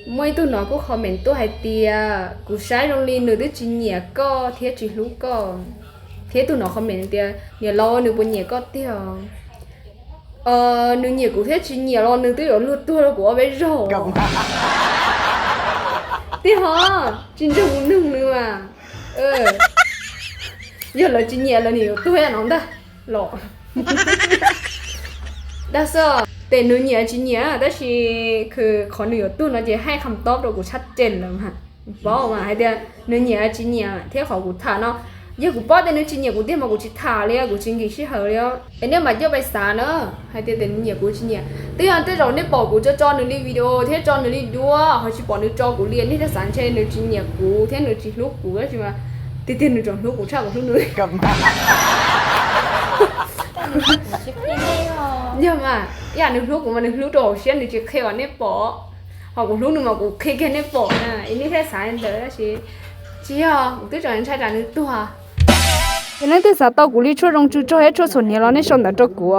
Muaj ib tug no kuj comment tuaj hais tias kuv saib zoo li nws twb tsis nyiam koj thiab tsis hlub koj. Thiab ib tug no comment tias niam laus nws puas nyiam koj tiag? Nws nyiam kuv thiab tsis nyiam los nws twb yuav luag tuag rau kuv ob peb zaug. Tiag ho, tsis ntseeg mus nug nws mas. Yog lawv tsis nyiam lawv niam yuav tuag no ntag los. Dag xwb, tes nws nyiam tsis nyiam tab sis qhov nws yuav tuag no ces hais kham tob rau kuv tshab tes lawm mas. Paub mas hais tias nws nyiam tsis nyiam thiab qhov kuv tham no, yog kuv paub tias nws tsis nyiam kuv tiag mas kuv tsis tham li, kuv tsis nkim sij hawm li. Es nej mam coj pais xav na, hais tias tes nws nyiam kuv tsis nyiam. Twb yog tej zaum nej pom kuv tso tso nws li video thiab tso nws li duab ho tsis pom nws tso kuv li, nej thiaj xav ntshe nws tsis nyiam kuv thiab nws tsis hlub kuv tab sis mas tiag tiag nws tseem hlub kuv tshaj kuv hlub nws. Yog mas, ib yam nws hlub kuv mas nws hlub rau hauv siab nws tsis qhia kom nej pom. Ho kuv hlub nws mas kuv qhia kiag nej pom na, es nej thiaj xav li ntawd tab sis tsis yog, kuv twb tseem ntshai tsam nws tuag. Yog leej twg xav tau kuv li tshuaj zoo tsw tsog thiab tshuaj txhuam hniav los nej sau ntawv rau kuv.